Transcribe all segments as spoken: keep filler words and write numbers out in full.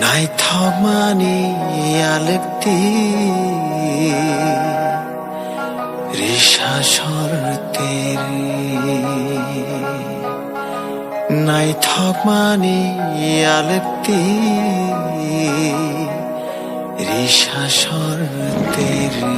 Naithokmani alwkti risa sor teri. Naithokmani alwkti risa sor teri.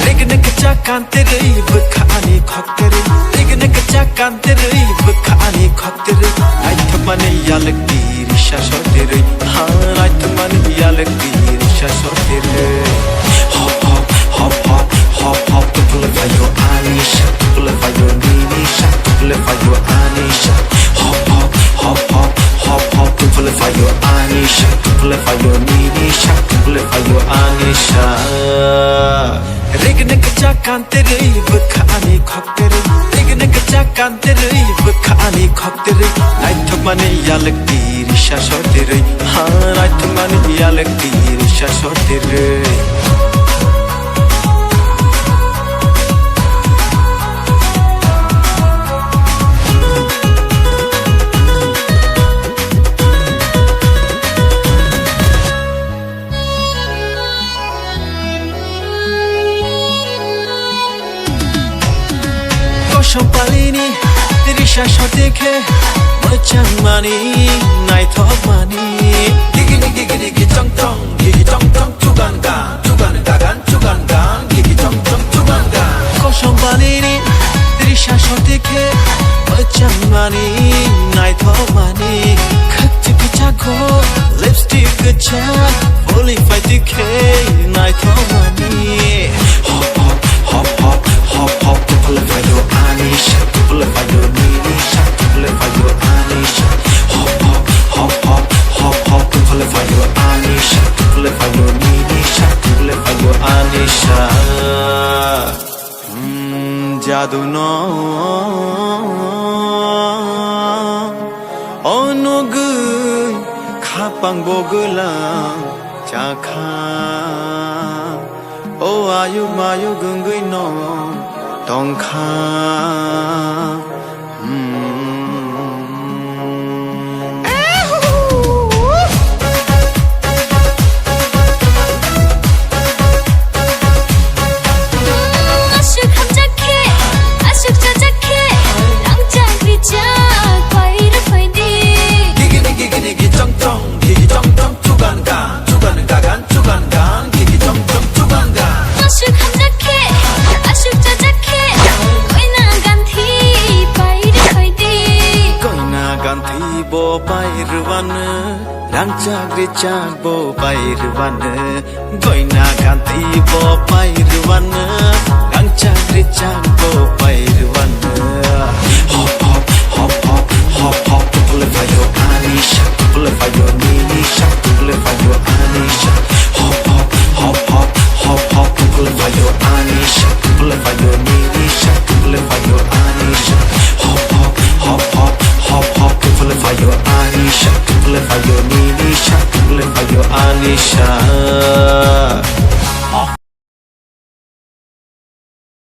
Regni kwchak kantirwi bwkha ani khoktirwi. Regni kwchak kantirwi bwkha ani khoktirwi. Naithokmani alwkti risa sor teri. Ha, naithokmani alwkti risa sor teri. Hop, hop, hop, hop, hop, hop, tupule phaio ani sa, tupule phaio nini sa, tupule phaio ani sa. Hop, hop, hop, hop, hop, hop, tupule phaio ani sa, tupule phaio nini sa, tupule phaio ani sa. Regni kwchak kantirwi bwkha ani khoktirwi. Regni kwchak kantirwi bwkha ani khoktirwi. Naithokmani alwkti risa sor teri. Ha, naithokmani alwkti risa sor teri. Kosom palini risa sor teri khe mwchangmani, naithokmani. Gigini gigini gitong tong, gigi tong tong, chugan gan, chugan gagan, chugan gan, gigi tong tong, chugan gan. Kosom palini risa sor teri khe mwchangmani, naithokmani. Khakchi kwchak o lipstick kwchak, boli phaiti khe naithokmani. Hop, hop, hop, hop, hop, hop, tupule phaio ani sa, tupule phaio nini sa, tupule phaio ani sa. Hop, hop, hop, hop, hop, hop, tupule phaio ani sa, tupule phaio nini sa, tupule phaio ani sa. Hmm, jadu no onugwi khapang bogwlang chakha. O ayuk mayuk wngwi no tongkha. Hmm. Aswk hamjak khe, aswk chajak khe, rang chak rijak pai rw phai di. Gigini gigini gitong tong, gigi tong tong, chugan gan, chugan gagan, chugan gan, gigi tong tong, chugan gan. Aswk hamjak khe, aswk chajak khe, koina ganthi pai rw phai di. Koina ganthi bo pai rwano, rang chak rijak bo pai rwano. Goina ganthi bo pai rwano, rang chak rijak bo pai rwano. Hop, hop, hop, hop, hop, hop, tupule phaio ani sa, tupule phaio nini sa, tupule phaio ani sa. Hop, hop, hop, hop, hop, hop, tupule phaio ani sa, tupule phaio nini sa, tupule phaio ani sa. Hop, hop, hop, hop, hop, hop, tupule phaio ani sa, tupule phaio nini sa, tupule phaio ani sa.